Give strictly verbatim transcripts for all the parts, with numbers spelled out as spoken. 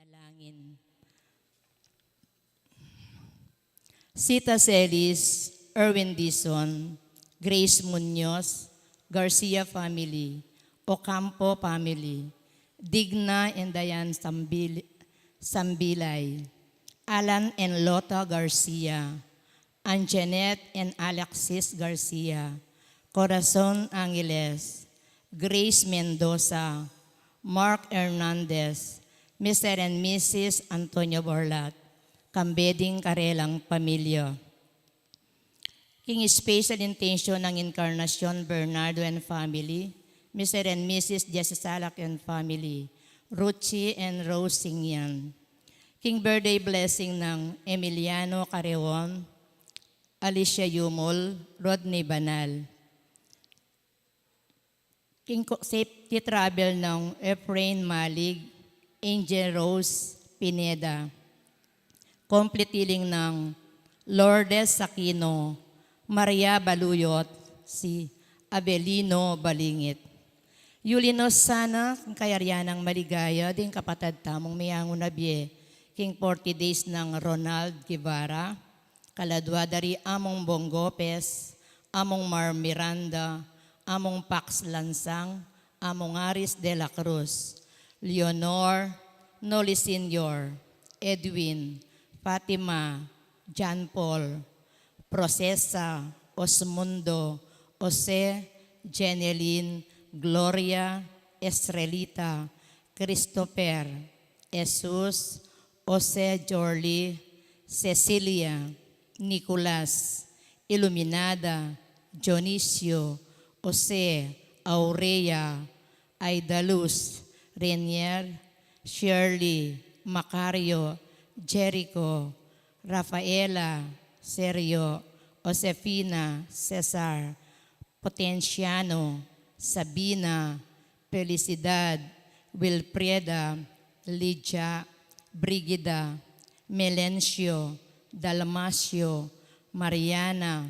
Langin. Sita Celis, Erwin Dizon, Grace Muñoz, Garcia family, Ocampo family, Digna and Diane Sambil-, Sambilay, Alan and Lota Garcia, Anjanette and Alexis Garcia, Corazon Angeles, Grace Mendoza, Mark Hernandez, Mister and Missus Antonio Borlat, kambe ding karelang pamilya. King special intention nang Encarnacion Bernardo and family, Mister and Missus Jesse Salak and family, Ruchi and Rose Singyan. King birthday blessing nang Emiliano Carreon, Alicia Yumol, Rodney Banal. King ko-, safety travel nang Efrain Malig, Angel Rose Pineda. Complete healing nang Lourdes Aquino, Maria Baluyot, si Avelino Balingit. Yuli no sana king kayarian nang maligaya ding kapatad tamung miyangu na bie king forty days nang Ronald Guevara, kaladua da ri Among Bong Gopez, Among Mar Miranda, Among Pax Lansang, Among Aris de la Cruz, Leonor, Noli Senior, Edwin, Fatima, John Paul, Procesa, Osmundo, Jose, Jenelyn, Gloria, Estrelita, Christopher, Jesus, Jose, Jorly, Cecilia, Nicolas, Iluminada, Dionisio, Jose, Aurea, Aidaluz, Renier, Shirley, Macario, Jericho, Rafaela, Sergio, Josefina, Cesar, Potenciano, Sabina, Felicidad, Wilfreda, Lydia, Brigida, Melencio, Dalmacio, Mariana,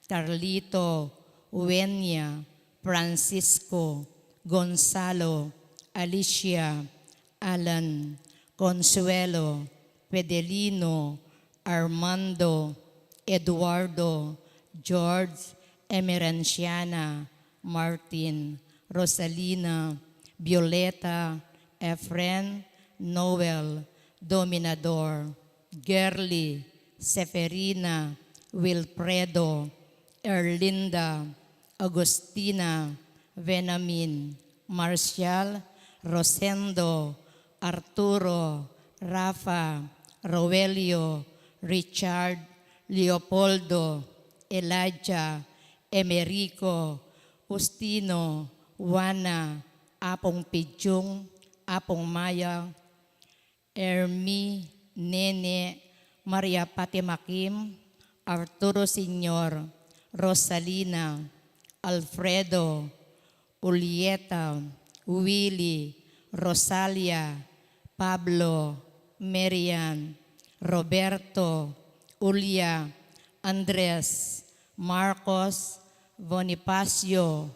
Carlito, Wenya, Francisco, Gonzalo, Alicia, Alan, Consuelo, Fidelino, Armando, Eduardo, George, Emerenciana, Martin, Rosalina, Violeta, Efren, Noel, Dominador, Gerly, Seferina, Wilfredo, Erlinda, Agustina, Venamin, Marcial, Rosendo, Arturo, Rafa, Roelio, Richard, Leopoldo, Elijah, Emerico, Justino, Juana, Apong Pijung, Apong Maya, Ermi, Nene, Maria Fatima Kim, Arturo Senior, Rosalina, Alfredo, Julieta, Willy, Rosalia, Pablo, Marian, Roberto, Julia, Andres, Marcos, Bonifacio,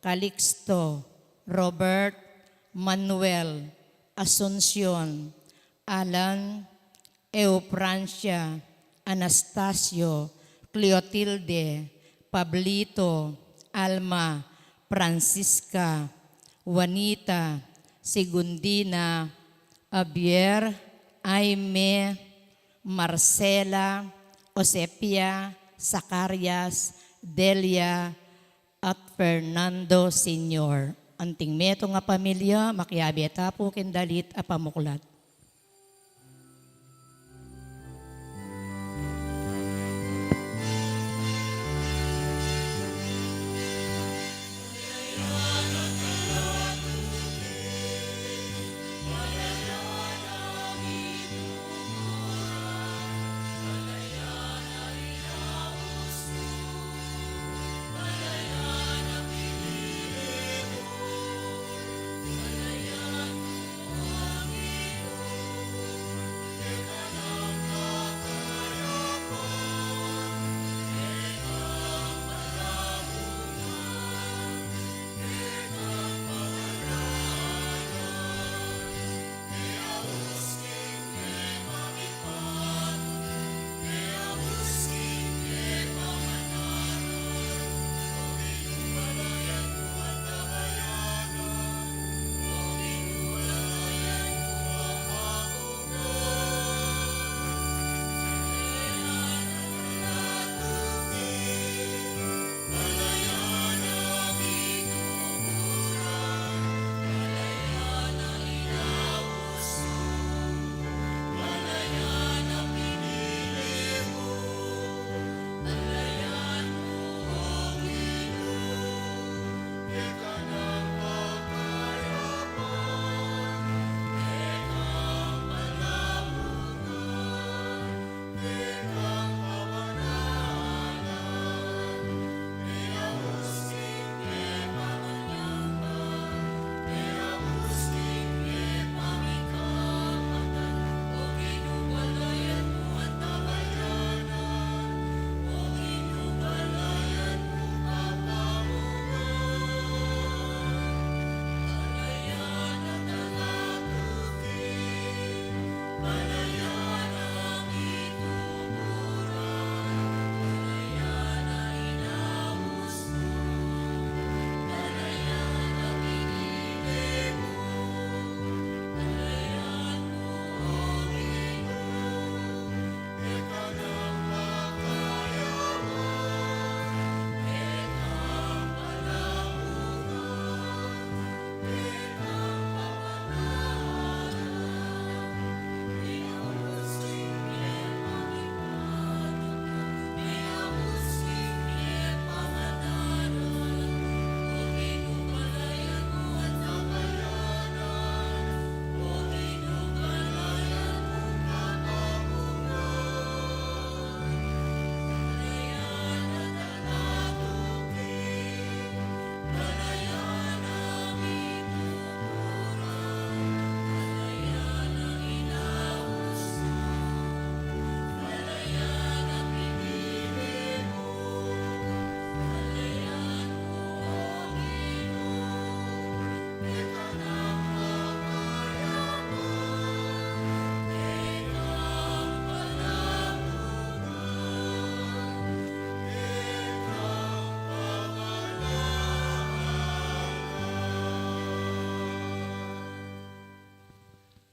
Calixto, Robert, Manuel, Asuncion, Alan, Eufrancia, Anastasio, Cleotilde, Pablito, Alma, Francisca, Juanita, Segundina, Javier, Aime, Marcela, Josefia, Zacarias, Delia, at Fernando Senior. Anting metung a pamilya, makiabe ta pu king dalit a pamuklat.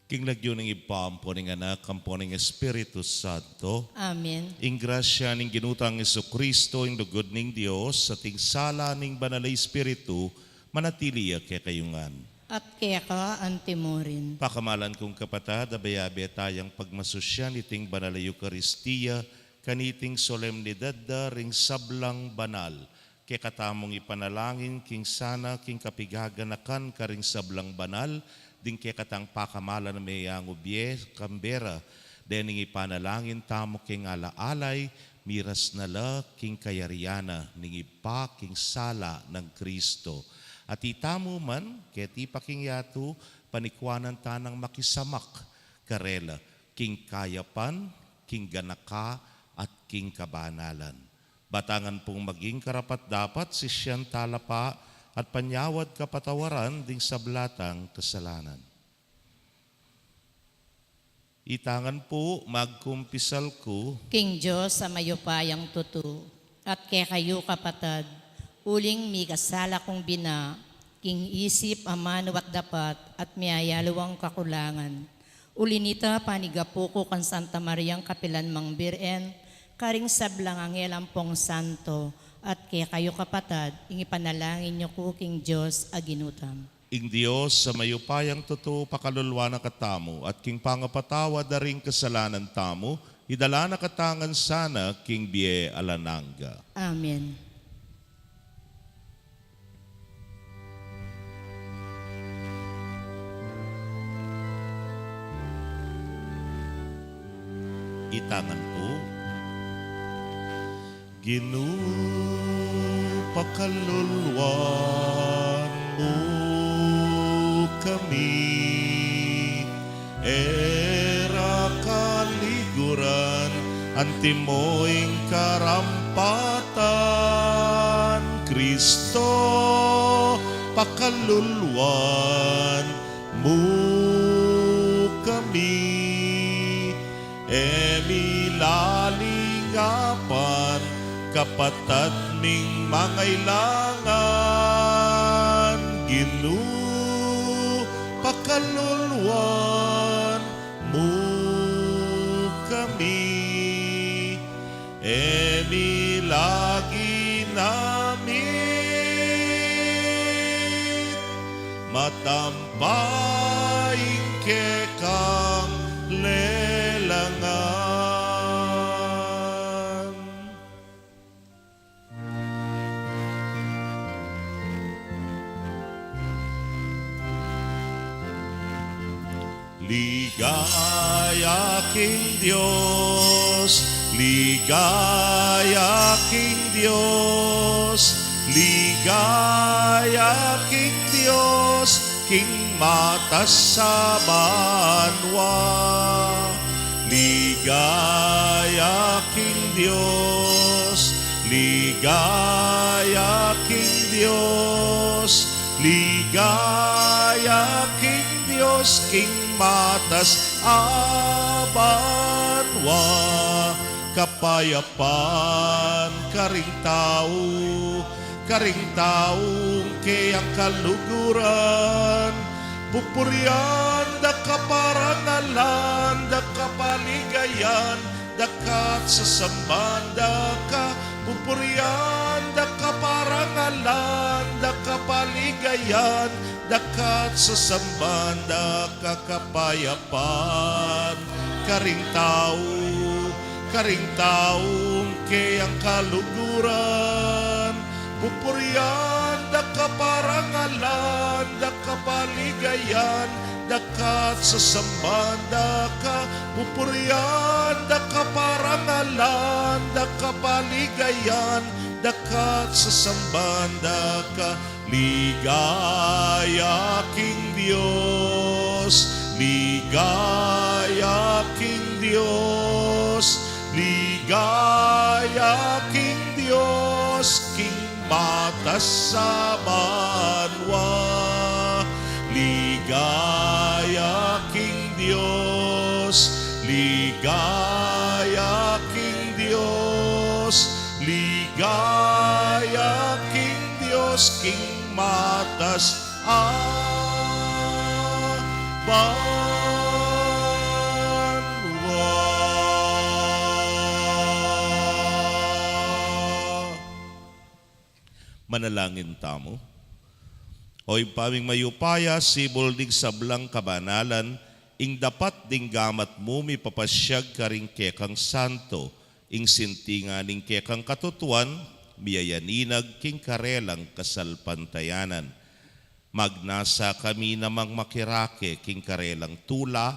King lagyu ning Ibpa, ampo ning Anak, ampo ning Espiritu Santo. Amen. Ing grasya ning Ginu tang Jesucristo, ing lugud ning Dios, at ing sala ning Banal a Espiritu, manatili ya kekayu ngan. At keka antimurin. Pakamalan kung kapatad, abe-abe tayang pagmasusyan iting Banal a Eukaristia, kaniting solemnidad da ring sablang banal. Kekatamung ipanalangin king sana king kapigaganakan karing sablang banal, ding kekatang pakamalan a meyangu bie kambera, dening ipanalangin tamu king ala-alay, miras na la king kayarian na ning Ibpa king sala nang Kristo. At itamu man, keti pa king yatu, panikuanan tanang makisamak karela, king kayapan, king ganaka, at king kabanalan. Ba tang maging karapat-dapat sisian tala pa at panyawad kapatawaran ding sabla tang kasalanan. Ita ngan pu, magkumpisal ku king Dios a mayupayang tutu, at kekayu kapatad, uling mikasala kung bina, king isip, amanu at dapat, at miyayaliwang kakulangan. Uli na nita, panigapu ku kang Santa Mariang kapilan mang Birhen, karing sablang anghel ampong santo, at kekayu kapatad, ing ipanalangin yu ku king Dios a Ginu tamu. Ing Dios a mayupayang tutu, pakaluluan na katamu, at king pangapatawad da ring kasalanan tamu, idala na katamu ngan sana king bie alang angga. Amen. Ita ngan pu. Ginu, pakaluluan mu kami, e ra kaliguran, antimo ing karampatan, Kristo, pakaluluan mu kami, e mi lalingapan kapatad ming mangailangan, Ginu, pakaluluan mu kami, e mi lagi namit matampa ing kekang lelangan. Ligaya king Dios, ligaya king Dios, ligaya king Dios, king matas a banua. Ligaya king Dios, ligaya king Dios, ligaya king Dios, king matas a banua. Kapayapan karing tau, karing taung keyang kaluguran. Pupurian da ka, parangalan da ka, paligayan da ka, at sasamban da ka. Pupurian da ka, parangalan da ka, paligayan da ka, at sasamban da ka. Kapayapan karing tau, karing taung keyang kaluguran. Pupurian da ka, parangalan da ka, paligayan da ka, at sasamban da ka. Pupurian da ka, parangalan da ka, paligayan da ka, at sasamban da ka. Ligaya king Dios, ligaya king Dios, ligaya king Dios, king matas a banua. Ligaya king Dios, ligaya king Dios, ligaya king Dios, king matas a banua. Manalangin tamu. O Ibpa ming mayupaya, sibul ding sablang kabanalan, ing dapat ding gamat mu mipapasyag karing kekang santo, ing sintingan ning kekang katutuan, miyayaninag king karelang kasalpantayanan. Magnasa kami namang makirake king karelang tula,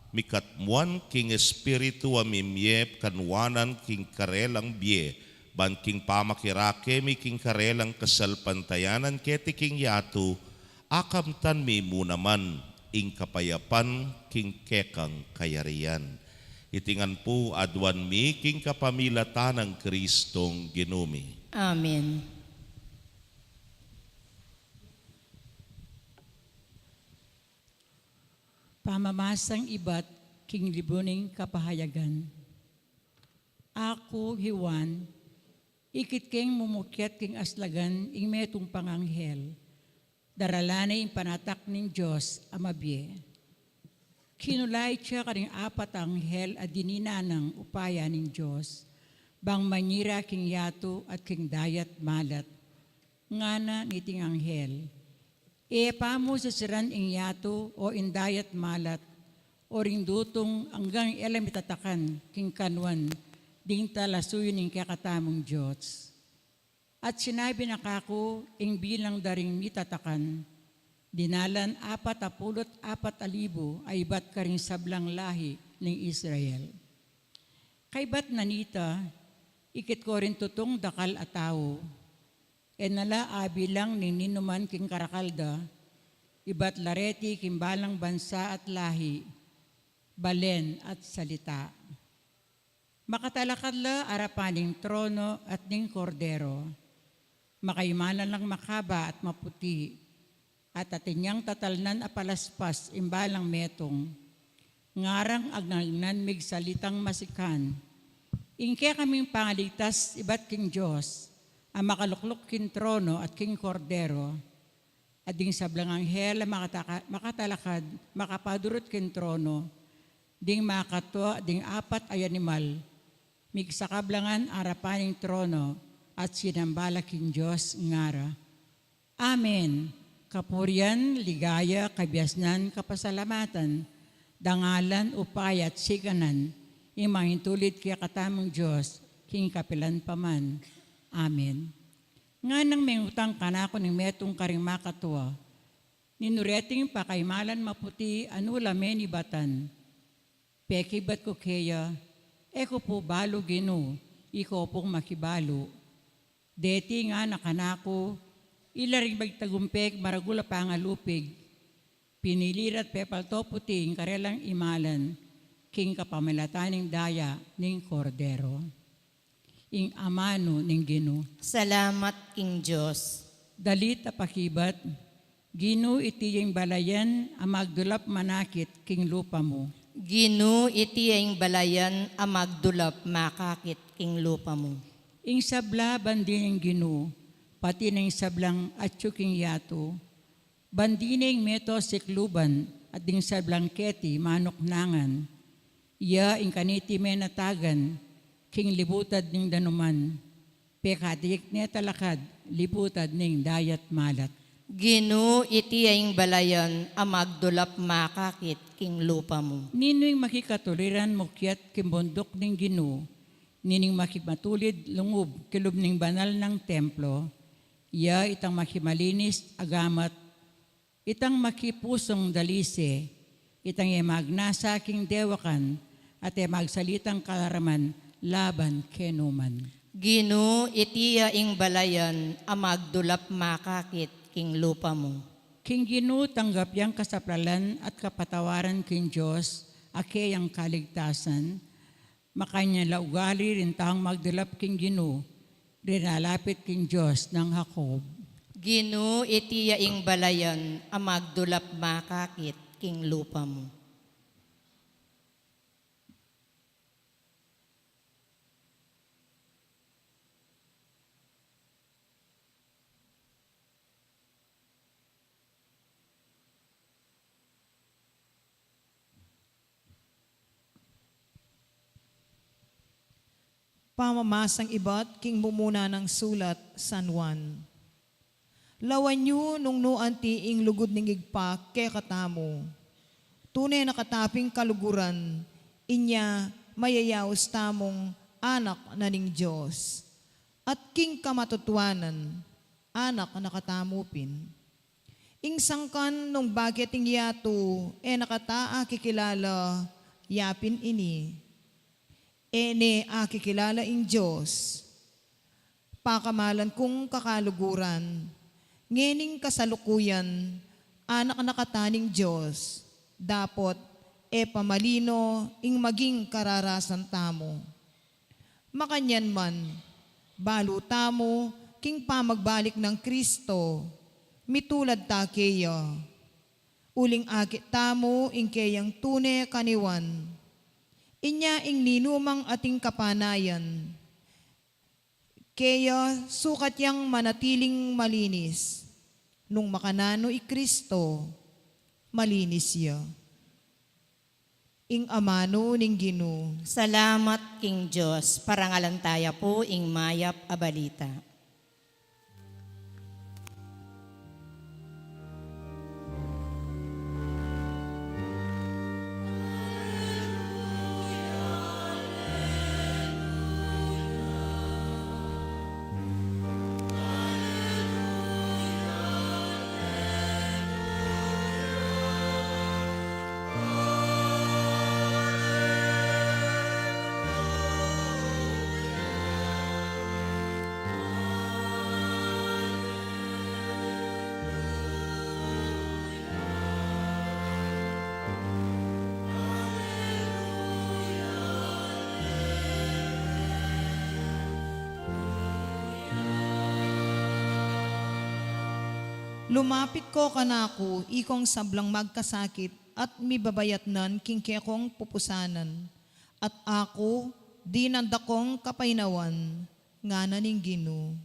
mikatmuan king Espiritu a mimie kanuanan king karelang bie, ban king pamakirake mi king karelang kasalpantayanan keti king yatu, akamtan mi mu naman ing kapayapan king kekang kayarian. Iti ngan pu aduan mi king kapamilatan nang Kristong Ginu mi. Amen. Pamamasang ibat king libun ning Kapahayagan. Aku, hi Juan, ikit keng mumukyat king aslagan ing metung pang anghel, daralan ne ing panatak ning Dios a mabie. Kinulait ya karing apat a anghel a dininan nang upaya ning Dios, bang manyira king yatu at king dayat malat. Ngana niting anghel, E pa mu sisiran ing yatu o ing dayat malat, o ring dutung anggang e la mitatakan king kanuan ding talasuyu ning kekatamung Dios. At sinabi na kaku ing bilang da ring mitatakan, dinalan apat a pulu't apat a libu a ibat karing sablang lahi ning Israel. Kaybat na nita, ikit ku ring tutung dakal a tau. E na la abilang ning ninuman king karakal da, ibat la reti king balang bansa at lahi, balen at salita. Makatalakad la arapan ning trono at ning Kordero. Makaimalan lang makaba at maputi, at atin yang tatalnan a palaspas ing balang metung. Ngarang agnagnan migsalitang masikan. Ing kekaming pangaligtas ibat king Dios, a makalukluk king trono at king Kordero. At ding sablang anghel a makataka-, makatalakad, makapadurut king trono, ding makatua, ding apat a animal, migsakablangan arapan ning trono, at sinamba la king Dios, ngara, Amen. Kapurian, ligaya, kabiasnan, kapasalamatan, dangalan, upaya, at sikanan, ing mangintulid kekatamung Dios, king kapilan pa man. Amen. Nganang mengutang kanaku ning metung karing makatua, ninu reting pakaimalan maputi a nu la menibatan? Pekibat ku keya, E ku pu balu, Ginu, ikaw pung makibalu. Deti ngana kanaku, Ila ring magtagumpek maragul a pangalupig, pinili ra't pepalto puti ing karelang imalan, king kapamilatan ning daya ning Kordero. Ing amanu ning Ginu. Salamat king Dios. Dalit a pakibat. Ginu, iti ya ing balayan a magdulap manakit king lupa mu. Ginu, iti ya ing balayan a magdulap makakit king lupa mu. Ing sabla bandi ning Ginu, pati na ing sablang atyu king yatu, bandi ne ing meto sikluban at ding sablang keti manuknangan. Iya ing kaniti menatagan king libutad ning danuman, pekatikit ne talakad libutad ning dayat malat. Ginu, iti ya ing balayan a magdulap makakit king lupa mu. Ninu ing makikatuliran mukyat king bunduk ning Ginu, ninu ing makimatulid lungub king lub ning banal nang templo? Iya itang makimalinis a gamat, itang makipusung dalise, itang e magnasa king dewakan, at e magsalitang kalaraman laban kenu man. Ginu, iti ya ing balayan a magdulap makakit king lupa mu. King Ginu tanggap yang kasaplalan at kapatawaran king Dios a keyang kaligtasan, makanyan la ugali ring taung magdulap king Ginu, ring lalapit king Dios nang Jacob. Ginu, iti ya ing balayan a magdulap makakit king lupa mu. Pamamasang ibat king mumuna nang sulat San Juan. Lawan yu nung nu anti ing lugud ning Ibpa kekatamu. Tune na kata pin kaluguran, inya mayayaus tamung anak na ning Dios. At king kamatutuanan, anak na katamu pin. Ing sangkan nung bakit ing yatu, e na kata akikilala, yapin ini. E ne akikilala ing Dios. Pakamalan kung kakaluguran, ngening kasalukuyan, anak na kata ning Dios, dapot e pa malino ing maging kararasan tamu. Makanyan man, balu tamu king pamagbalik nang Kristo, mitulad ta keya. Uling akit tamu ing keyang tune kaniwan. Inya ing ninumang ating kapanayan, keya sukat yang manatiling malinis. Nung makananu i Kristo, malinis ya. Ing amanu ning Ginu. Salamat king Dios. Parangalan taya pu ing mayap a balita. Lumapit ko kanaku, ikong sablang magkasakit at mibabayatnan king kekong pupusanan, at aku dinan da kong kapaynawan, ngana ning Ginu.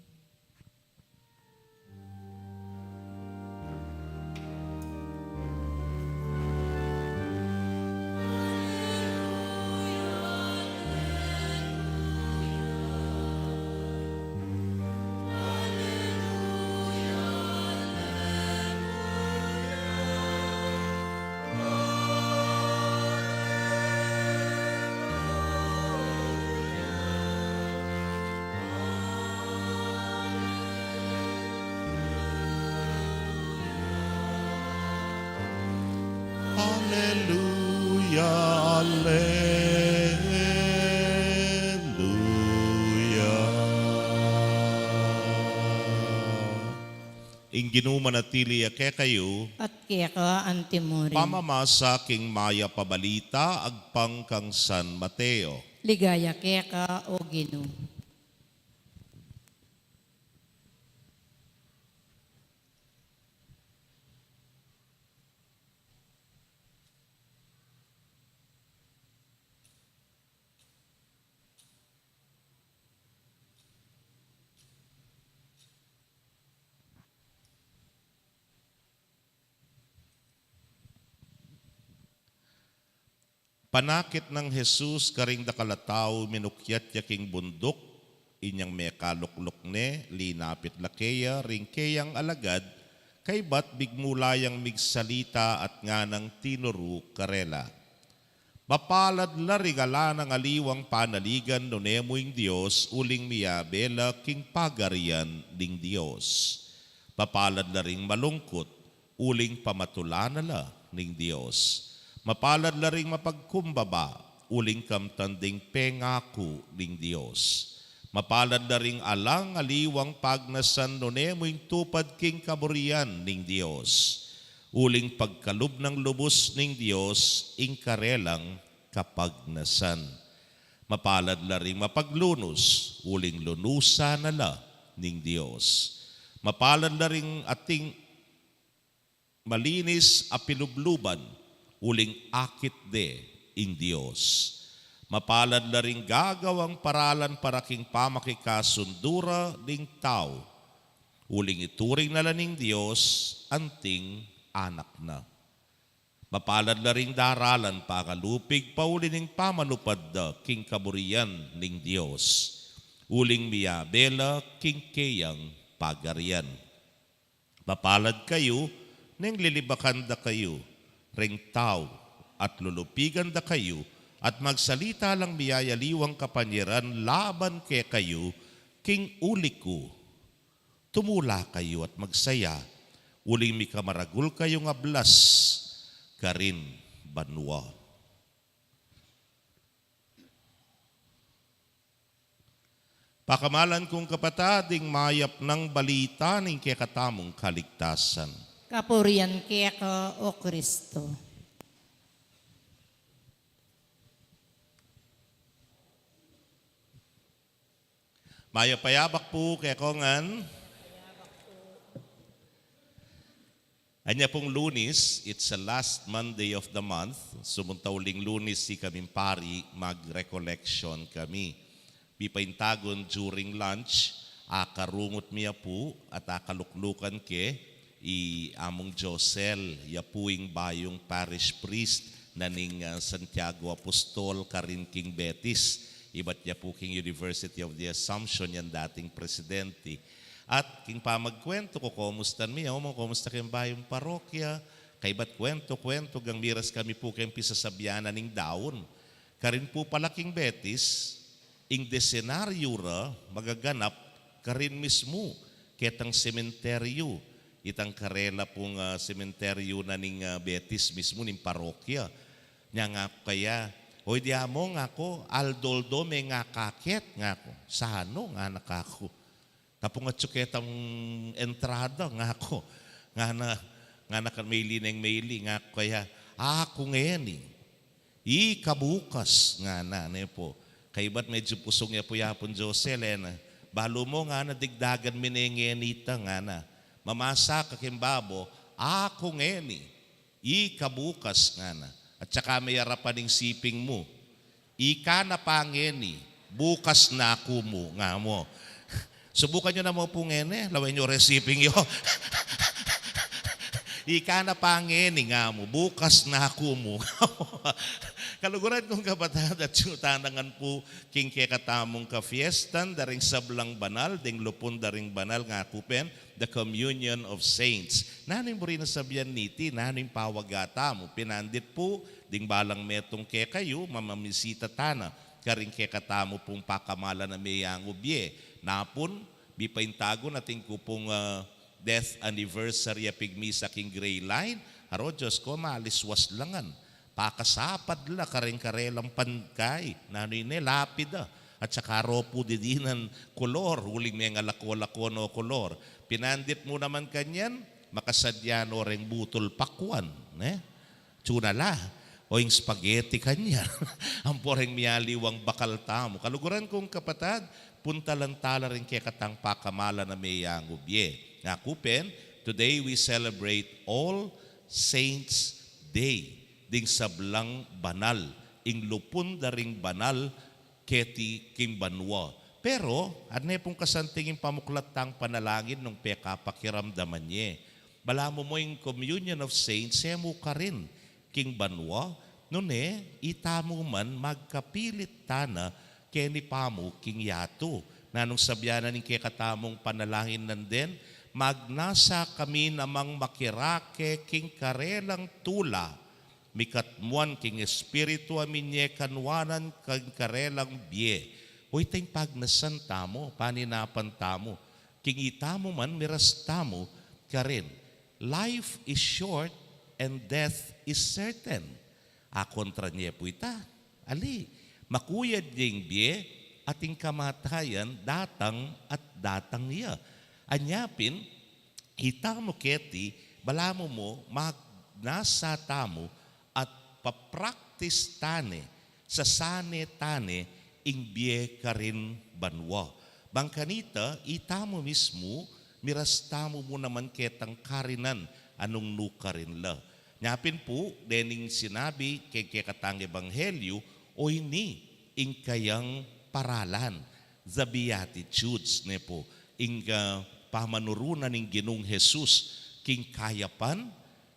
Aleluya, aleluya. Ing Ginu manatili ya kekayu. At keka antimurin. Pamamasa king mayap a balita agpang kang San Mateo. Ligaya keka, O Ginu. Panakit nang Jesus karing dakal a tau, minukyat ya king bunduk, inyang mekalukluk ne, linapit la keya ring keyang alagad, kaybat bigmu la yang migsalita at nganang tinuru karela. Mapalad la ring ala nang aliwang panaligan nune mu ing Dios, uling miyabe la king pagarian ning Dios. Mapalad la ring malungkut, uling pamatulan na la ning Dios. Mapalad la ring mapagkumbaba, uling kamtan ding pengaku ning Dios. Mapalad la ring alang aliwang pagnasan nune mu ing tupad king kaburian ning Dios. Uling pagkalub nang lubus ning Dios ing karelang kapagnasan. Mapalad la ring mapaglunus, uling lunusan na la ning Dios. Mapalad la ring ating malinis a pilubluban, uling akit de ing Dios. Mapalad la ring gagawang paralan para king pamakikasundu ra ding tau, uling ituring na la ning Dios anting anak na. Mapalad la ring daralan pangalupig pauli ning pamanupad da king kaburian ning Dios, uling miyabe la king keyang pagarian. Mapalad kayu neng lilibakan da kayu ring tau, at lulupigan da kayu, at magsalita lang miyayaliwang kapanyaran laban kekayu king uli ku. Tumula kayu at magsaya, uling mika maragul kayung ablas karin banua. Pakamalan kung kapatad, ing mayap nang balita ning kekatamung kaligtasan. Kapurian keka, O Kristo. Mayap a yabak pu kekongan. Anya pung Lunis, it's the last Monday of the month. Sumunta uling Lunis, ikaming pari, mag-recollection kami. Bipaintagun during lunch, akarungut mi ya pu at akaluklukan ke i Among Josel, ya pu ing bayung parish priest na ning, ah, Santiago Apostol karin king Betis. Ibat ya pu king University of the Assumption yang dating presidente. At king pamagkuwentu ku, komustan mi, "O, Among, komusta keng bayung parokya?" Kaibat kuwentu-kuwentu, gang miras kami pu keng pisasabian na ning daun. Karin pu pala king Betis, ing desenaryo ra magaganap karin mismu ketang sementeryo. Itang karela pung, ah, sementeryo na ning, ah, Betis mismu, ning parokya. Nya ngaku kaya, "Oy, di, Among," ngaku, "aldo-aldo me nga kaket," ngaku. "Sano?" ngana kaku. "Tapung atyu ketang entrada," ngaku. Ngana, ngana kang maili neng maili, ngaku kaya, "Aku ngeni. Ika bukas," ngana, ne pu. Kaibat medyu pusung ya pu i Apung Josel, e na. "Balu mu," ngana, "digdagan mi ne ngeni ita," ngana. "Mamasa ka king babo, aku ngeni. Ika bukas," ngana. "At saka me arapan ing siping mu. Ika na pa ngeni, bukas na ku mu," ngamu. Subukan yu naman pu ngeni, lawen yu reng siping yu. "Ika na pa ngeni," ngamu, "bukas na ku mu." Kaluguran kung kapatad, atyu tana ngan pu king kekatamung kafiestan da ring sablang banal, ding lupun da ring banal, ngaku pin, the communion of saints. Nanu ing buri nang sabian niti? Nanu ing pawaga tamu? Pinandit pu, ding balang metung kekayu, mamamisita tana karing kekatamu pung pakamalan a meyangu bie. Napun, bipaintagun atin ku pung, ah, death anniversary a pigmisa king Grey Line. Aro, Dios ku, maliswas la ngan. Pakasapad la karing karelang pangkay, nanu ini, lapida. At saka aro pu didinan kolor, uling mengalako-lako no kolor. Pinandit mu naman kanyan, makasadya no reng butul pakwan, ne? Tuna la, o ing spaghetti kanyan. Ampo reng miyaliwang bakal tamu. Kaluguran kung kapatad, puntalan tala ring kekatang pakamalan a meyangu bie. Ngaku pin, today we celebrate All Saints Day, ding sablang banal, ing lupun da ring banal keti king banua. Pero, at ne pung kasanting ing pamuklat tang panalangin nung pekapakiramdaman ye. Balamu mu ing Communion of Saints, e mu karin king banua, nune, itamu man magkapilit tana keni pamu king yatu. Nanung sabian na ning kekatamung panalangin nandin, "Magnasa kami namang makirake king karelang tula, mikatmuan king Espiritu a minie kanwanan king karelang bie." O, ita ing pagnasan tamu, paninapan tamu, king itamu man miras tamu karin. Life is short and death is certain. Akontra ne pu ita. Ali, makuyad ya ing bie at ing kamatayan datang at datang ya. Anya pin, itamu keti, balamu mu magnasa tamu at papraktis tane, sasane tane ing bie karin banua. Bang kanita, itamu mismu, miras tamu mu naman ketang karinan a nung nu karin la. Nya pin pu, dening sinabi keng kekatang ebanghelyu, o ini ing kayang paralan, the Beatitudes, ne pu, ing, ah, pamanuru na ning Ginung Jesus king kayapan,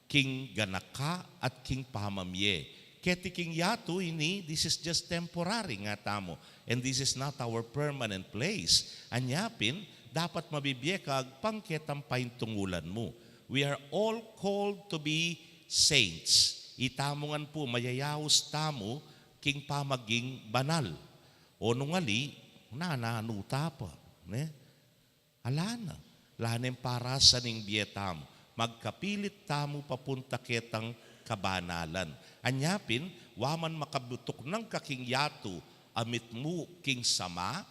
king ganaka, at king pamamie. Keti king yatu ini, this is just temporary, nga tamu. And this is not our permanent place. Anya pin, Dapat mabibie ka agpang ketang paintungulan mu. We are all called to be saints. Itamu ngan pu, mayayaus tamu king pamaging banal. O nung ali, nananu ta pa, ne? Ala na. Ala neng parasa ning bie tamu. Magkapilit tamu papunta ketang kabanalan. Anya pin, wa man makabutuk nang ka king yatu a mitmu king Sama,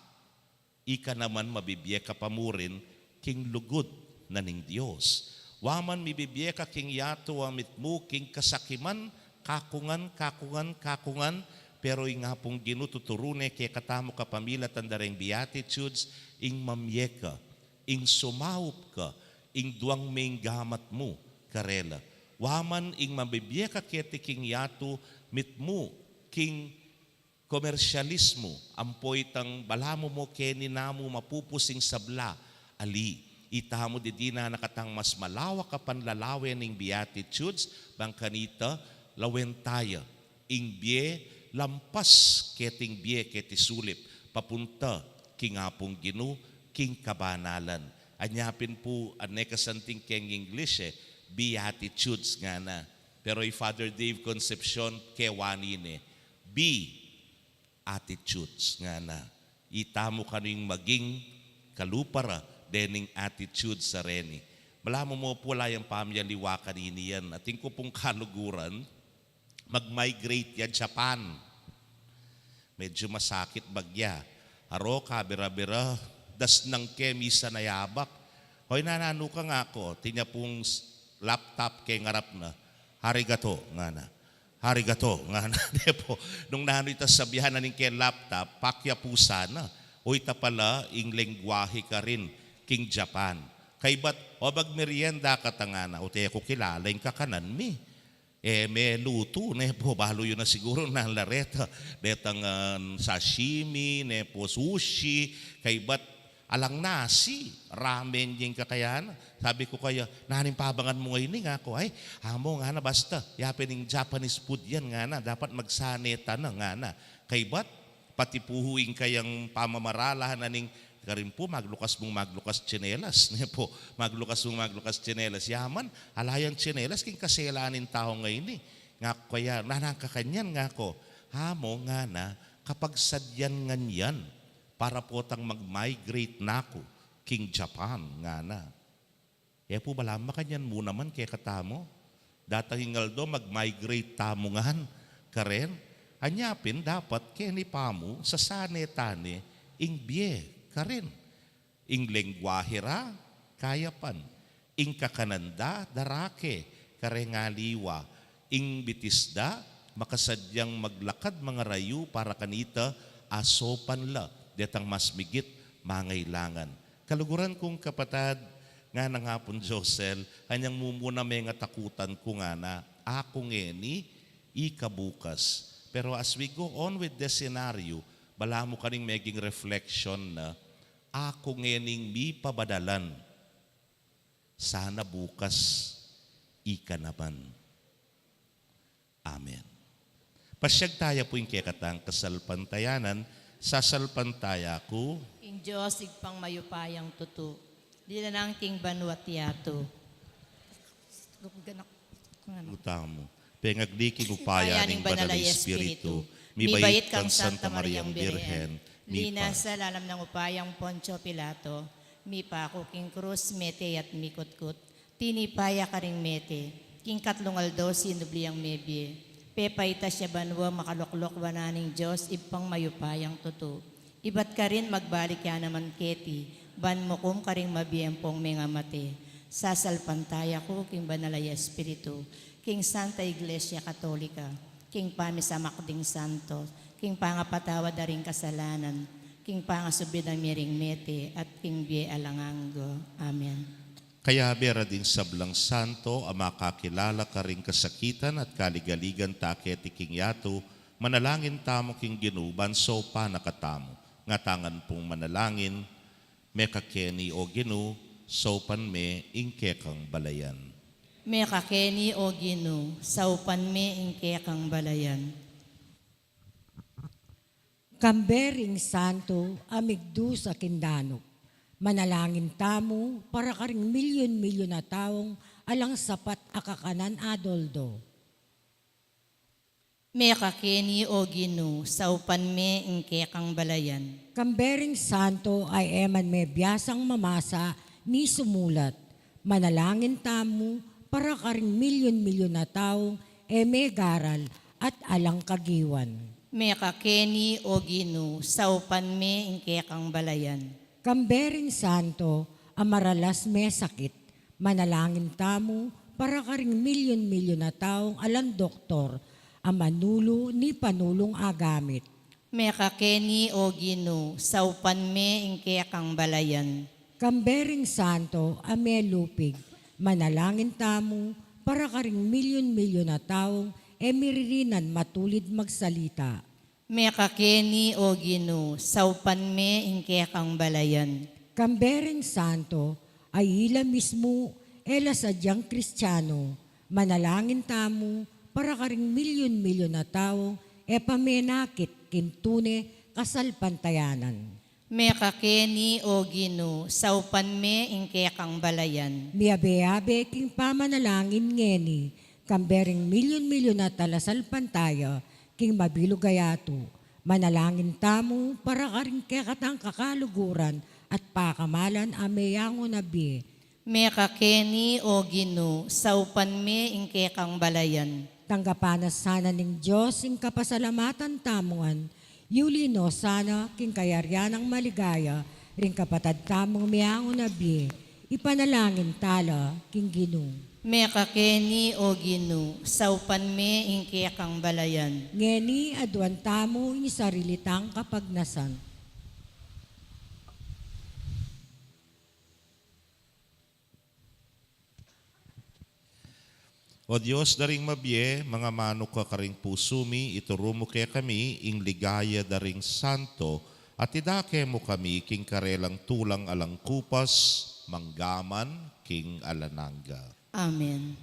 ika naman mabibie ka pa murin king lugud na ning Dios. Wa man mibibie ka king yatu a mitmu king kasakiman, kakungan, kakungan, kakungan, pero ing Apung Ginu tuturu ne kekatamu kapamilatan da reng Beatitudes, ing mamie ka, ing sumaup ka, ing duang me ing gamat mu karela. Wa man ing mabibie ka keti king yatu mitmu king komersialismu, ampo itang balamu mo keni namu mapupus ing sabla, ali. Itamu didina na katang mas malawak a panlalawe ning Beatitudes, bang kanita lawen taya ing bie lampas keting bie keti sulip, papunta king Apung Ginu, king kabanalan. Anya pin pu, ane kasanting keng English, e, Beatitudes ngana. Pero i Father Dave Concepcion, kewani ne, be attitudes ngana. Itamu kanu ing maging kalupa ra dening attitudes a reni. Balamu mo pu ala yang pamyaliwa kanini yan. Atin ku pung kaluguran, mag-migrate ya Japan. Medyu masakit bagya. Aro, kabira-bira, dasnang ke, misan a yabak. Hoy, nananu ka, ngaku. Atin ya pung s-, laptop keng arap na. Arigato, ngana. Arigato, ngana. Depo, nung nanu ita sabian na ning keng laptop, pakyapusan na. O ita pala ing lengguahe karin king Japan. Kaybat, o, magmerienda kata, ngana. O, e ku kilala ing kakanan mi. E me lutu, ne pu, balu yu na siguru nanu la reta. Detang, ah, sashimi, ne pu, sushi, kaybat alang nasi, ramen ya ing kakayan. Sabi ku kaya, "Nanu ing pabangan mu ngeni?" ngaku. "Ay, amo," ngana, "basta ya pin ing Japanese food yan," ngana, "dapat magsane tana," ngana. Kaybat, pati pu ing kayang pamamarala na ning, karin pu, maglukas mung maglukas tsinelas, ne pu, maglukas mung maglukas tsinelas. Ya man, ala yang tsinelas king kasela ning tau ngeni. Ngaku kaya, "Nanu ing kakanyan?" ngaku. "Amo," ngana, "kapagsadyan ngan yan para potang mag-migrate na ku king Japan," ngana. E pu, balamu makanyan mu naman kekatamu. Datang ing aldo, mag-migrate tamu ngan karin. Anya pin dapat keni pamu sasane tane ing bie karin. Ing lengguahe ra, kayapan. Ing kakanan da, darake, kareng aliwa. Ing bitis da, makasadyang maglakad mangarayu para kanita, asopan la detang mas migit mangailangan. Kaluguran kung kapatad, nganang Apung Josel, anyang mumuna mengatakutan ku, ngana, aku ngeni, ika bukas. Pero as we go on with this scenario, balamu kaning meging reflection na, aku ngening mipabadalan, sana bukas ika naman. Amen. Pasyag taya pu ing kekatang kasalpantayanan, sasalpantaya ku. Ing Dios, Ibpang mayupayang tutu, dinan na king banua't yatu. Tamu. Pengagli king upaya ning Banal a Espiritu, mibait kang Santa Mariang Birhen, linasa lalam nang upayang Poncio Pilato, mipaku king krus, mete ya't mikutkut, tinipa ya karing mete, king katlung aldo sinubli yang mebie, pepaitas ya banua, makaluklok wanan ning Dios, Ibpang mayupayang tutu. Ibat karin magbalik ya naman keti, ban mukum karing mabie ampong mengamate. Sasalpantaya ku king Banal a Espiritu, king Santa Iglesia Katolika, king pamisamak ding santo, king pangapatawad da ring kasalanan, king pangasubli da mi ring mete, at king bie alang angga. Amen. Kayabe ra ding sablang santo a makakilala karing kasakitan at kaligaligan ta keti king yatu, manalangin tamu king Ginu ban saupan na katamu. Ngatamu ngan pung manalangin, mekakeni, O Ginu, saupan me ing kekang balayan. Mekakeni, O Ginu, saupan me ing kekang balayan. Kambe ring santo a migdusa king danup, Manalangin tamu para karing milyun-milyun a taung alang sapat a kakanan a doldo. Mekakeni, O Ginu, saupan me ing kekang balayan. Kambe ring santo a e man mebiasang mamasa ni sumulat, manalangin tamu para karing milyun-milyun a taung e megaral at alang kagiwan. Mekakeni, O Ginu, saupan me ing kekang balayan. Kambe ring santo a maralas mesakit, manalangin tamu para karing milyun-milyun a taung alang doktor a manulu ni panulung a gamit. Mekakeni, O Ginu, saupan me ing kekang balayan. Kambe ring santo a melupig, manalangin tamu para karing milyun-milyun a taung e miririnan matulid magsalita. Mekakeni, O Ginu, saupan me ing kekang balayan. Kambe ring santo a ila mismu e la sadyang Kristiano, manalangin tamu para karing milyun-milyun a taung e pa menakit king tune kasalpantayanan. Mekakeni, O Ginu, saupan me ing kekang balayan. Miyabe-yabe king pamanalangin ngeni, kambe ring milyun-milyun a talasalpantaya king mabilug a yatu, manalangin tamu para karing kekatang kakaluguran at pakamalan a meyangu na bie. Mekakeni, O Ginu, saupan me ing kekang balayan. Tanggapan na sana ning Dios ing kapasalamatan tamu ngan, yuli no sana king kayarian nang maligaya ring kapatad tamung meyangu na bie, ipanalangin tala king Ginu. Mekakeni, O Ginu, saupan me ing kekang balayan. Ngeni aduan tamu ing sarili tang kapagnasan. O Dios da ring mabie, mangamanu ka karing pusu mi, ituru mu kekami ing ligaya da ring santo, at idake mu kami king karelang tulang alang kupas, manggaman king alang angga. Amen.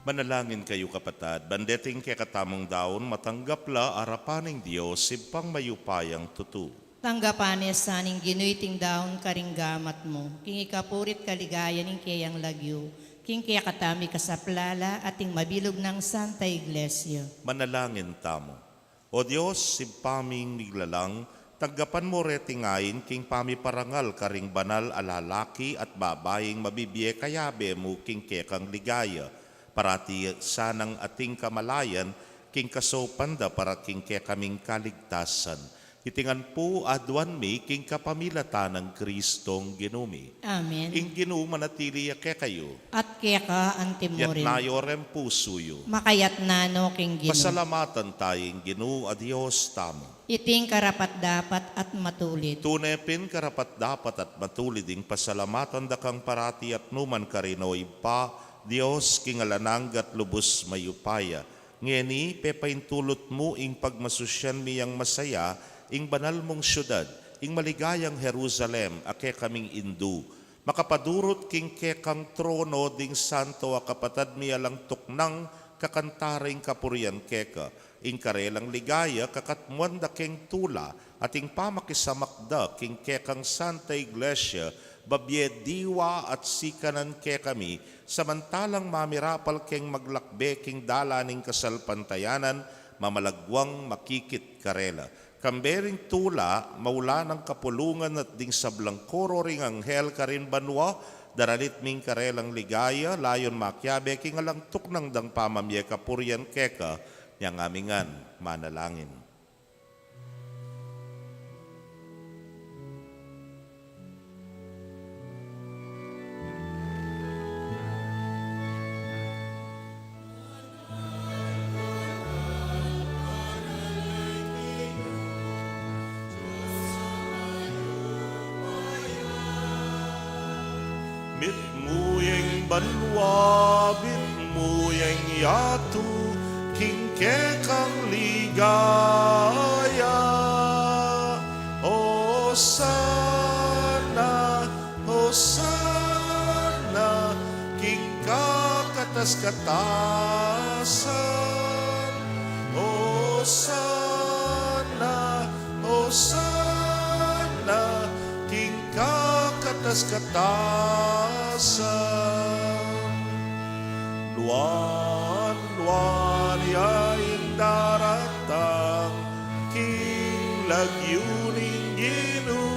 Manalangin kayu, kapatad, ban deting kekatamung daun matanggap la arapan ning Dios, Ibpang mayupayang tutu. Tanggapan ne sa ning Ginu iting daun karing gamat mu, king ikapuri't kaligayan ning keyang lagyu, king kekatami kasaplalan at ning mabilug nang Santa Iglesia. Manalangin tamu. O Dios, Ibpa ming miglalang, tanggapan mu reting ain king pamiparangal karing banal a lalaki at babaing mabibie kayabe mu king kekang ligaya. Parati sanang ating kamalayan king kasaupan da para king kekaming kaligtasan. Iti ngan pu aduan mi king kapamilatan nang Kristong Ginu mi. Amen. Ing Ginu manatili ya kekayu. At keka antimurin. Yatna yu ring pusu yu. Makayatna no king Ginu. Pasalamatan taya ing Ginu a Dios tamu. Iting karapat-dapat at matulid. Tune pin karapat-dapat at matulid ing pasalamatan da kang parati at nukarin man, O Ibpa, Dios king alang angga at lubus mayupaya. Ngeni, pepaintulut mu ing pagmasusyan mi yang masaya, ing banal mung siudad, ing maligayang Jerusalem, a kekaming indu. Makapadurut king kekang trono ding santo a kapatad mi alang tuknang kakanta ring kapurian keka. Ing karelang ligaya kakatmuan da keng tula, at ing pamakisamak da king kekang Santa Iglesia, babie diwa at sikanan kekami, samantalang mamirapal keng maglakbe king dalan ning kasalpantayanan, mamalagwang makikit karela. Kambe ring tula, maula nang kapulungan at ding sablang koro ring anghel karin banua, daralit ming karelang ligaya, layun makiabe king alang tuknang dang pamamie kapurian keka, nyang ami ngan manalangin. Mitmu yang banua, mitmu yang yatu, king kekang ligaya. Hosana, Hosana, king kakatas-katasan. Hosana, Hosana, king kakatas-katasan. Nuan, nuan ya ing daratang king lagyu ning Ginu.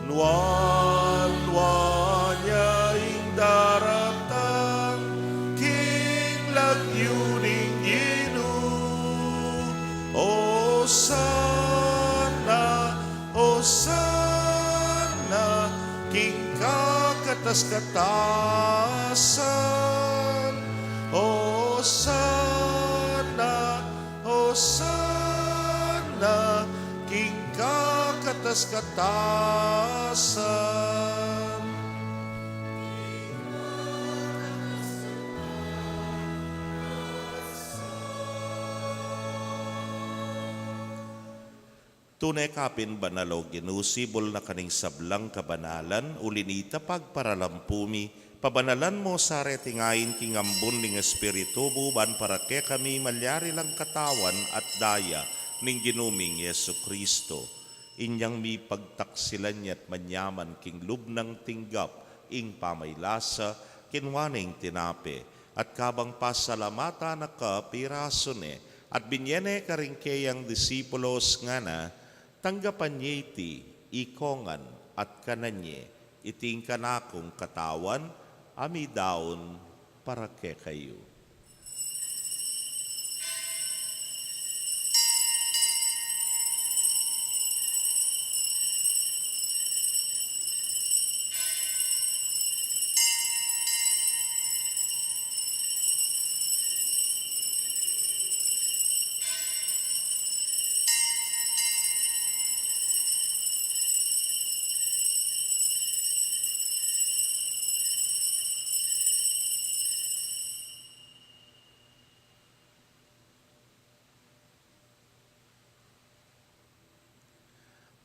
Nuan, nuan ya ing daratang king lagyu ning Ginu. Hosana, Hosana, king kakatas-katasan. Hosana, Hosana, king kakatas-katasan. Tune ka pin banal, o Ginu, sibul na kaning sablang kabanalan, uli nita pagparalampu mi, pabanalan mo sa reting ain king ambun ning Espiritu mu, ban para kekami malyari lang katawan at daya ning Ginu ming Jesucristo. Inyang mipagtaksilan ya't manyaman king lub nang tinggap ing pamaylasa, kinua ne ing tinape, at kabang pasalamatan na ka, pirasu ne, at binye ne karing keyang disipulos, ngana, tanggapan ye iti ikongan at kanan ye, iti ing kanakung katawan, a midaun para kekayu.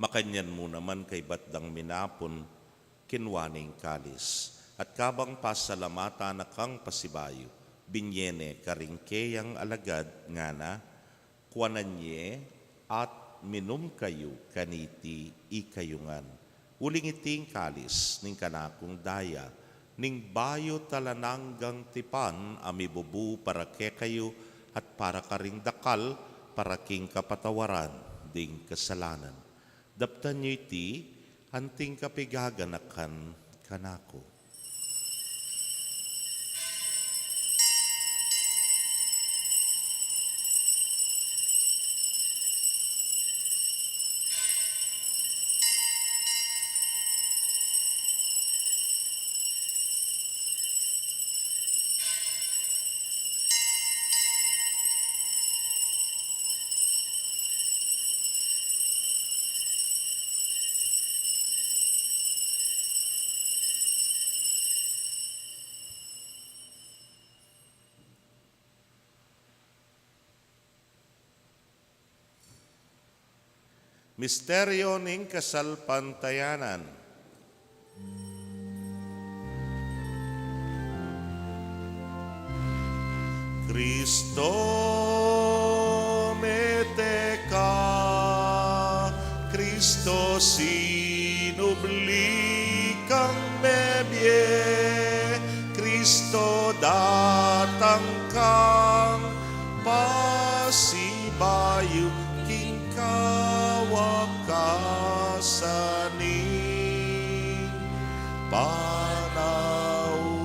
Makanyan mu naman kaybat dang minapun, kinua ne ing kalis. At kabang pasalamatan na kang pasibayu, binye ne karing keyang alagad, ngana, kuanan ye at minum kayu kaniti ikayu ngan. Uling iti ing kalis ning kanakung daya, ning bayu't alang anggang tipan, a mibubu para kekayu at para karing dakal, para king kapatawaran ding kasalanan. Daptan yu iti anting kapigaganakan kanaku. Misteryo ning kasalpantayanan. Kristo, mete ka, Kristo, sinubli kang mebie, Kristo, datang kang pasibayu king kawakasan ning panaun.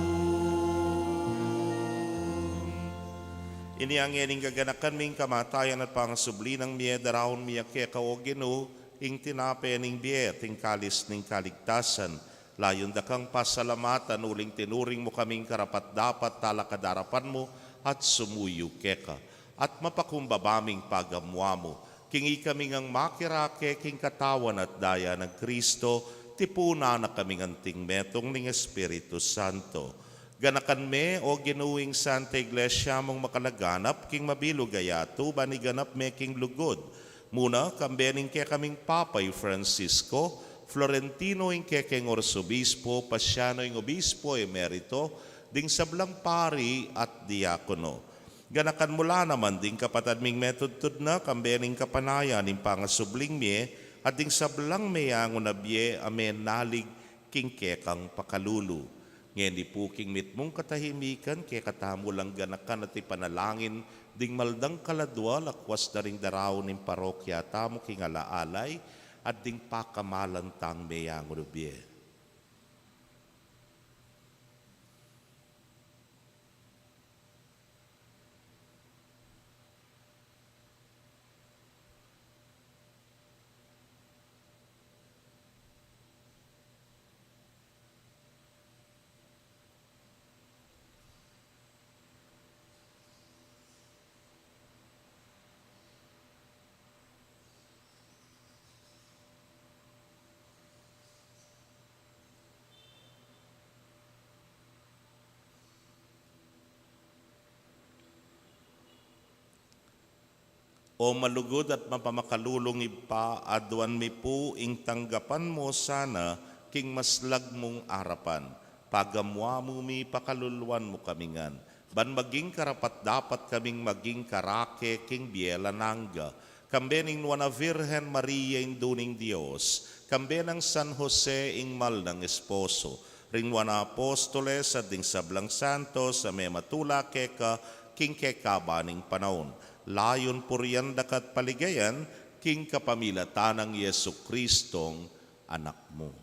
Inya ngeni king gaganakan ming kamatayan at pangasubli nang mie, daraun mi keka, O Ginu, ing tinape ning bie at ing kalis ning kaligtasan. Layun da kang pasalamatan uling tinuring mu kaming karapat-dapat talakad king arapan mu at sumuyu keka. At mapakumbaba ming pagamu-amu king ikami ngang makirake king katawan at daya nang Kristo, tipunan na kaming anting metung ning Espiritu Santo. Ganakan me, O Ginu, ing Santa Iglesia mung makalaganap king mabilug a yatu, ban iganap me king lugud. Muna, kambe ning kekaming Papa i Francisco, Florentino ing kekeng Arsobispo, Pasiano ing Obispo Emerito, ding sablang pari at diakono. Ganakan mu la naman ding kapatad ming metudtud na, kambe ning kapanayan ning pangasubling mie, at ding sablang meyangu na bie a menalig king kekang pakalulu. Ngeni pu king mitmung katahimikan, kekatamu lang ganakan at ipanalangin ding maldang kaladua, lakwas da ring daraun ning parokya tamu king ala-alay, at ding pakamalan tang meyangu na bie. O malugud at mapamakalulung Ibpa, aduan mi pu ing tanggapan mu sana king maslag mung arapan. Pagamu-amu mi, pakaluluan mu kami ngan, ban maging karapat-dapat kaming maging karake king bie alang angga, kambe ning Nuan a Virgen Maria, Indu ning Dios, kambe nang San Jose, ing mal nang esposo, ring Nuan a Apostoles, at ding sablang santos a mematula keka king kekaban ning panaun. Layun purian da ka at paligayan king kapamilatan nang Jesucristong Anak mu.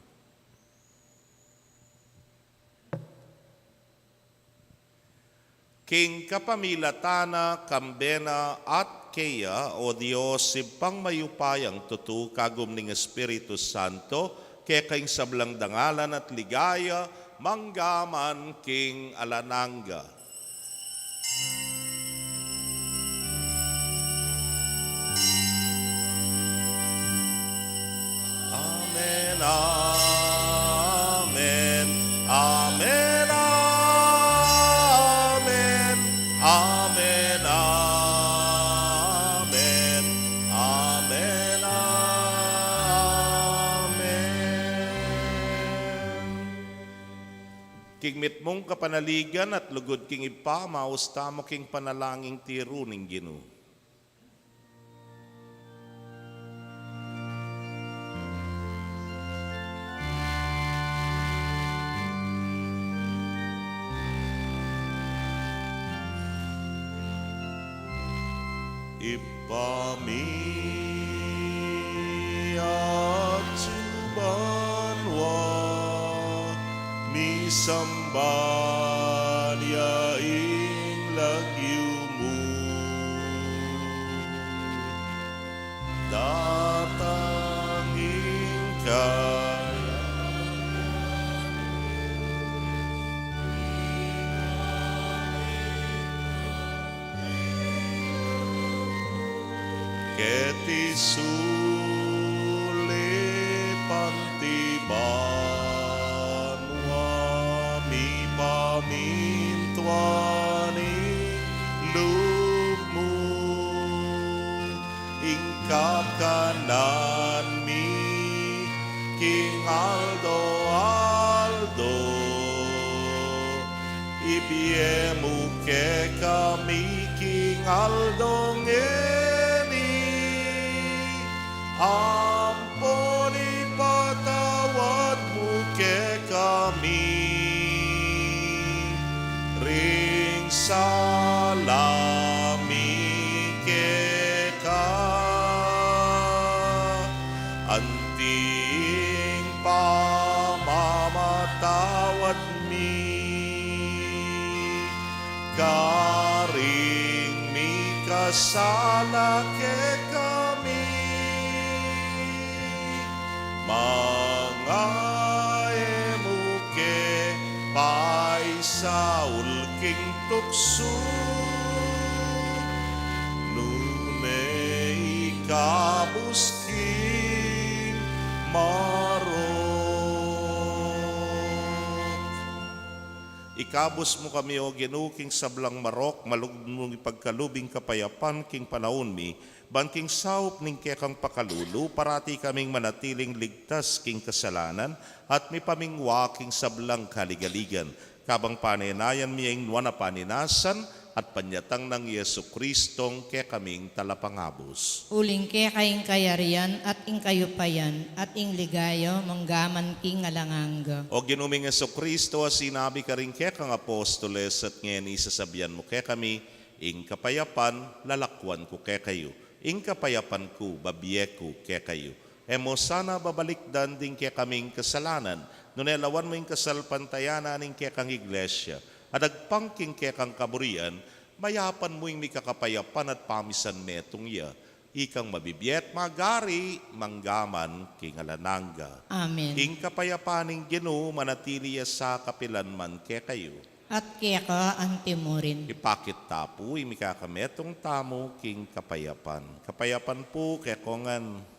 King kapamilatan na, kambe na, at keya, O Dios, Ibpang mayupayang tutu, kagum ning Espiritu Santo, keka ing sablang dangalan at ligaya, mangga man king alang angga. Amen, amen, amen, amen, amen, amen, amen, amen. King mitmung kapanaligan at lugud king Ibpa, maus tamu king panalangin tiru ning Ginu. Ibpa mi, atsu ka banua, misamban ya ing lagyu mu. Datang ing kayarian mu. Keti sulip anti banua, mipamintuan ing lub mu. Ing kakanan mi king aldo-aldo, ibie mu kekami king aldo ngeni, ampon ipatawad mu kekami ring sala mi keka, anti ing pamamatawad mi karing mikasala kekami. Manga e mu ke paisaul king tuksu, nune ikabus king marok. Ikabus mu kami, O Ginu, king sablang marok, malugud mung ipagkalub ing kapayapan king panaun mi, ban king saup ning kekang pakalulu, parati kaming manatiling ligtas king kasalanan, at mipamingwa king sablang kaligaligan. Kabang panenayan mi ing nuan a paninasan, at panyatang nang Jesucristong kekaming Talapangabus. Uling keka ing kayarian, at ing kayupayan, at ing ligaya, manggaman king alang angga. O Ginu ming Jesucristo, a sinabi karing kekang apostoles, at ngeni sasabian mu kekami, ing kapayapan lalakwan ku kekayu, ing kapayapan ku babie ku kekayu. E mu sana babalikdan ding kekaming kasalanan, nune lawan mu ing kasalpantayanan ning kekang Iglesia, at agpang king kekang kaburian, mayapan mu ing mikakapayapan at pamisan metung ya, ikang mabibie at magari manggaman king alang angga. Amen. Ing kapayapan ning Ginu manatili ya sa kapilan man kekayu. At keka antimurin. Ipakit ta pu ing mikakametung tamu king kapayapan. Kapayapan pu kekongan.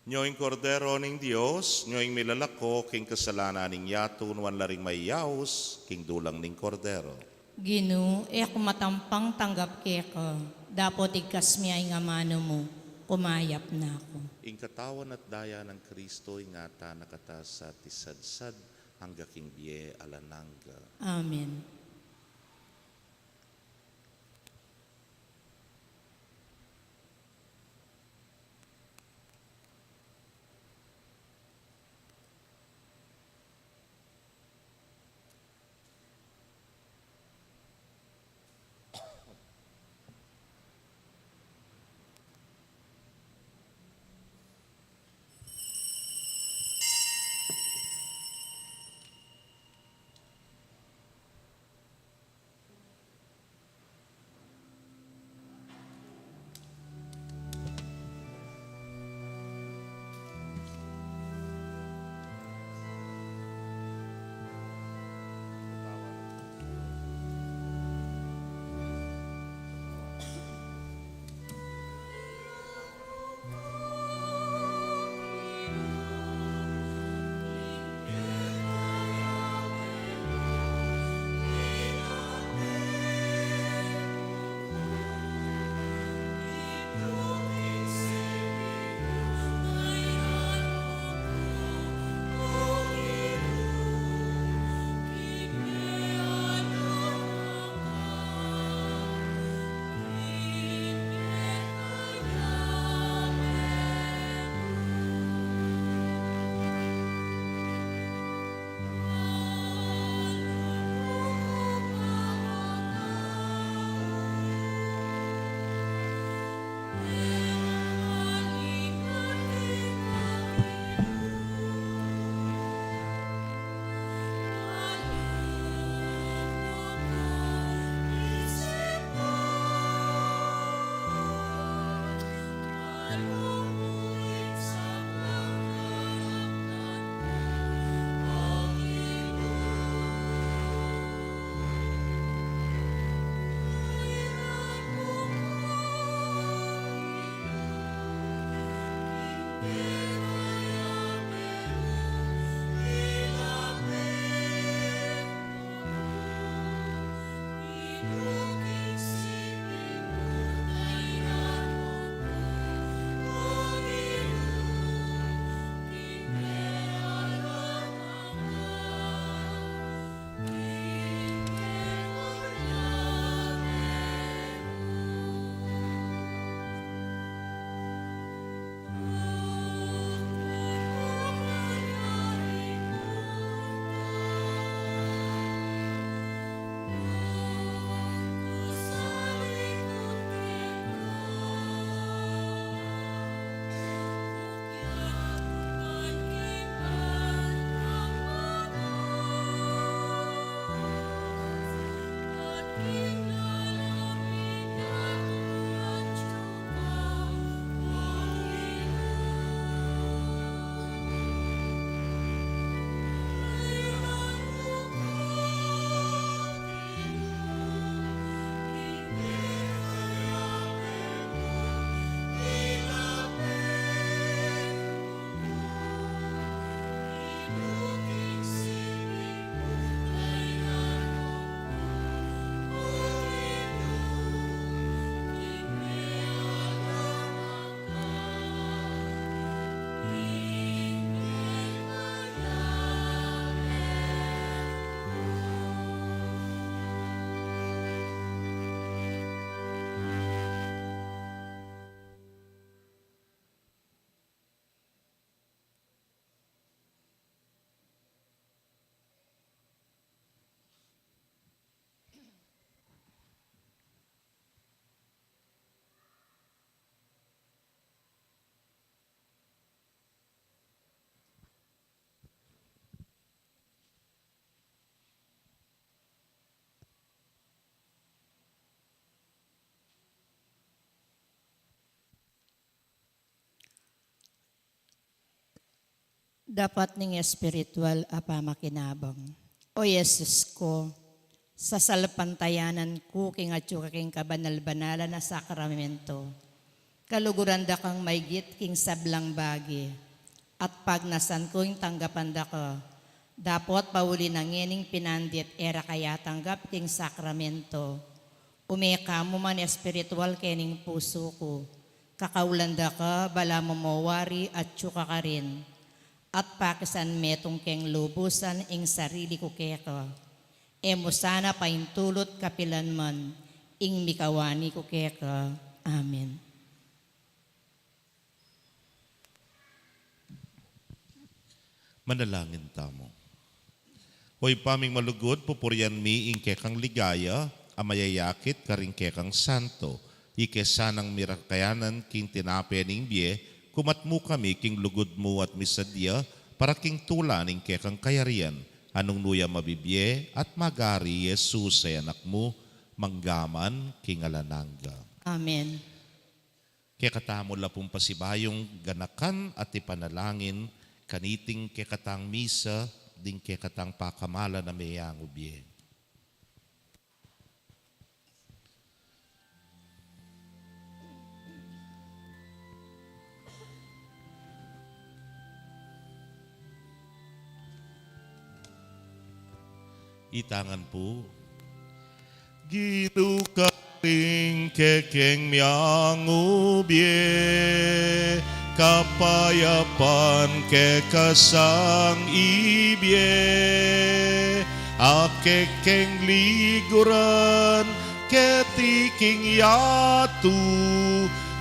Nyo ing Kordero ning Dios, nyo ing milalako king kasalanan ning yatu. Nuan la ring mayayaus king dulang ning Kordero. Ginu, e ku matampang tanggap keka, dapot igkas mu ing amanu mu, kumayap na ku. Ing katawan at daya nang Kristo, ingatan na katamu at isadsad angga king bie alang angga. Amen. Dapat ning espiritual a pamakinabang. O Jesus ku, sasalpantayanan ku king atyu ka king kabanal-banalan a sakramento. Kaluguran da kang maigit king sablang bage, at pagnasan ku ing tanggapan da ka, dapot pauli na ngening pinandit e ra ka yatanggap king sakramento. Ume ka mu man espiritual kening pusu ku, kakaulan da ka, balamu mo wari atyu ka karin, at pakisan metung keng lubusan ing sarili ku keka. E mu sana paintulut kapilan man ing mikawani ku keka. Amen. Manalangin tamu. O Ibpa ming malugud, pupurian mi ing kekang ligaya a mayayakit karing kekang santo, ike sanang mirakayanan king tinape ning bie, kumat mu kami king lugud mu at misadya para king tula ning kekang kayarian, a nung nu ya mabibie at magari i Jesus a Anak mu, mangga man king alang angga. Amen. Kekatamu la pung pasibayung ganakan at ipanalangin kaniting kekatang misa, ding kekatang pakamalan a meyangu bie. Itangan pu. Ginu, karing kekeng miyangu bie, kapayapan keka sang ibie, a kekeng liguran keti king yatu,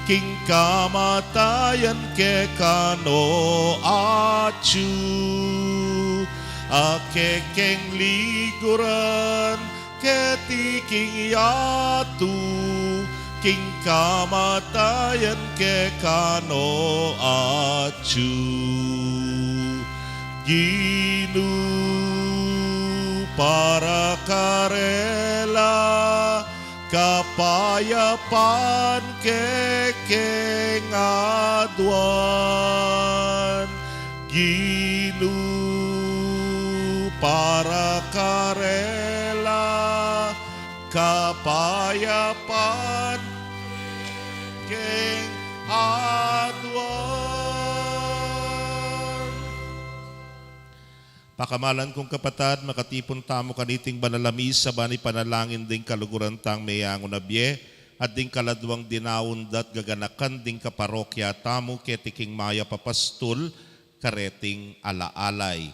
king kamatayan keka no atyu. A kekeng liguran keti king yatu, king kamatayan keka no atyu. Ginu, para karela kapayapan kekeng aduan. Ginu, para karela kapayapan kekeng aduan. Pakamalan kung kapatad, makatipun tamu kaniting banal a misa ban ipanalangin ding kaluguran tang meyangu na bie, at ding kaladwang dinaun da't gaganakan ding kaparokya tamu keti king mayap a pastul, kareting alaalay.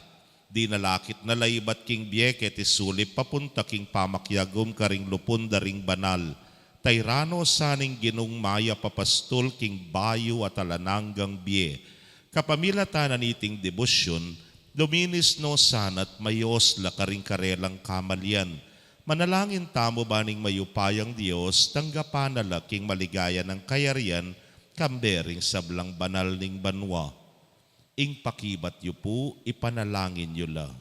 Dinalakit na la ibat king bie keti sulip papunta king pamakiagum karing lupun da ring banal. Tayran no sa ning Ginung mayap a pastul king bayu at alang anggang bie. Kapamilatan na niting debosyun, luminis no sana't mayos la karing karelang kamalian. Manalangin tamu ban ing mayupayang Dios tanggapan na la king maligaya nang kayarian, kambe ring sablang banal ning banua. Ing pakibat yu pu, ipanalangin yu la.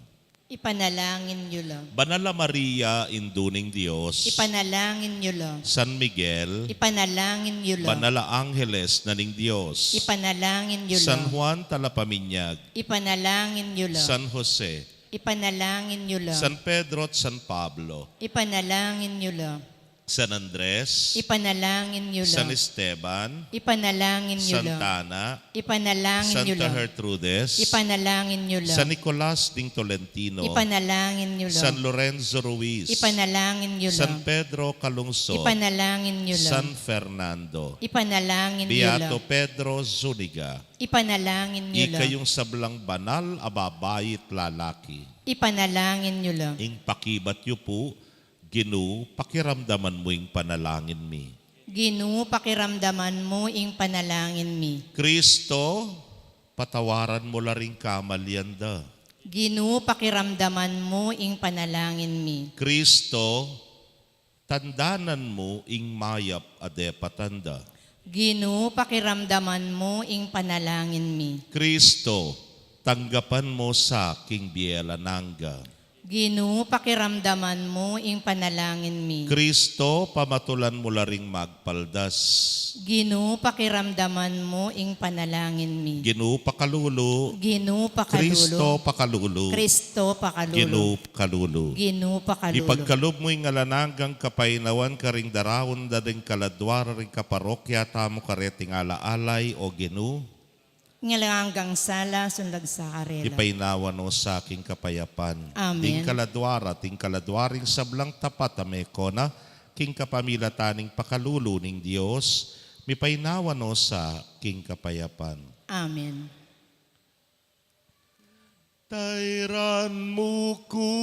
Ipanalangin yu la. Banal a Maria, Indu ning Dios. Ipanalangin yu la. San Miguel. Ipanalangin yu la. Banal a angeles na ning Dios. Ipanalangin yu la. San Juan Talapaminyag. Ipanalangin yu la. San Jose. Ipanalangin yu la. San Pedro at San Pablo. Ipanalangin yu la. San Andres. Ipanalangin yu la. San Esteban. Ipanalangin yu la. Santa Ana. Ipanalangin yu la. Santa Gertrudes. Ipanalangin yu la. San Nicolas ding Tolentino. Ipanalangin yu la. San Lorenzo Ruiz. Ipanalangin yu la. San Pedro Calungsod. Ipanalangin yu la. San Fernando. Ipanalangin yu la. Beato Pedro Zuniga. Ipanalangin yu la. Ikayung sablang banal a babai at lalaki. Ipanalangin yu la. Ing pakibat yu pu, Ginu, pakiramdaman mu ing panalangin mi. Ginu, pakiramdaman mu ing panalangin mi. Kristo, patawaran mu la ring kamalian da. Ginu, pakiramdaman mu ing panalangin mi. Kristo, tandanan mu ing mayap a depatan da. Ginu, pakiramdaman mu ing panalangin mi. Kristo, tanggapan mu sa king bie alang angga. Ginu, pakiramdaman mu ing panalangin mi. Kristo, pamatulan mu la ring magpaldas. Ginu, pakiramdaman mu ing panalangin mi. Ginu, pakalulu. Ginu, pakalulu. Kristo, pakalulu. Kristo, pakalulu. Ginu, pakalulu. Ginu, pakalulu. Ipagkalub mu ing alang anggang kapaynawan karing daraun da ring kaladua ring kaparokya tamu kareting alaalay, O Ginu. Ing alang anggang sala, sundag sa karela. Ipaynawa no sa king kapayapan. Amen. Ing kaladua ra, ing kaladua ring sablang tapat a meko na, king kapamilatan ning pakalulu ning Dios, mipaynawa no sa king kapayapan. Amen. Tairan mu ku,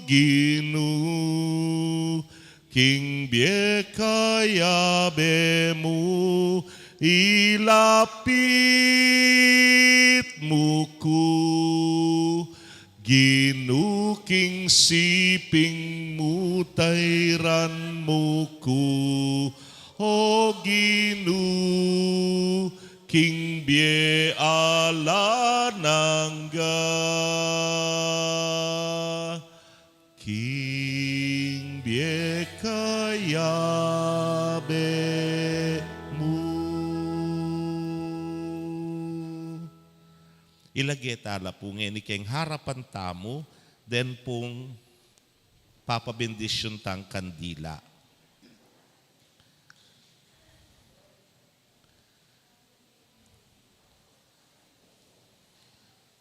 Ginu, king bie kayabe mu, ilapit mu ku, Ginu, king siping mu, tairan mu ku, O Ginu, king bie alang angga, king bie kayabe mu. Ilage tala pu ngeni keng harapan tamu, den pung papabendisyun tang kandila.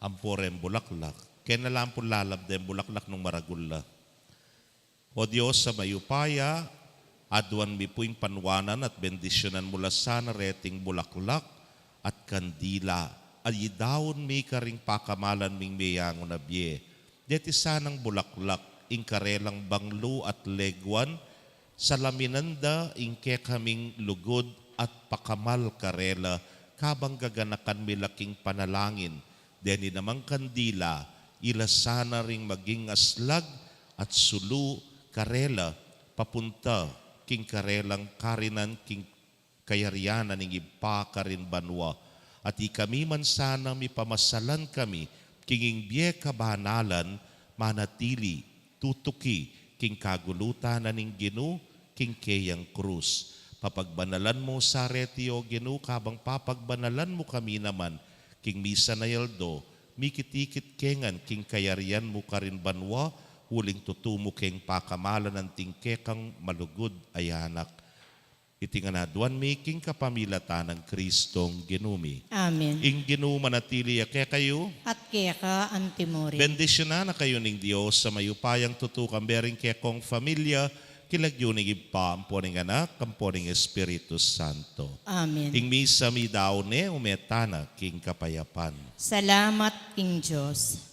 Ampo reng bulaklak. Kena la pu lalabde ing bulaklak nung maragul la. O Dios a mayupaya, aduan mi pu ing panuanan at bendisyunan mu la sana reting bulaklak at kandila, a idaun mi karing pakamalan ming meyangu na bie. Deti sanang bulaklak ing karelang banglu at leguan, salaminan da ing kekaming lugud at pakamal karela, kabang gaganakan mi la king panalangin. Deni namang kandila, ila sana ring maging aslag at sulu karela, papunta king karelang karinan king kayarian na ning Ibpa karin banua. At ikami man sana, mipamasalan kami king ing bie kabanalan, manatili tutuki king kagulutan na ning Ginu king keyang krus. Papagbanalan mu sa reti, O Ginu, kabang papagbanalan mu kami naman king misan a aldo, mikit-ikit ke ngan king kayarian mu karin banua, uling tutu mu keng pakamalan anting kekang malugud a anak. Iti ngan aduan mi king kapamilatan nang Kristong Ginu mi. Amen. Ing Ginu manatili ya kekayu. At keka antimurin. Bendisyunan na kayu ning Dios a mayupayang tutu, kambe ring kekong familia, king lagyu ning Ibpa, ampo ning Anak, ampo ning Espiritu Santo. Amen. Ing misa midaun ne, ume tana king kapayapan. Salamat king Dios.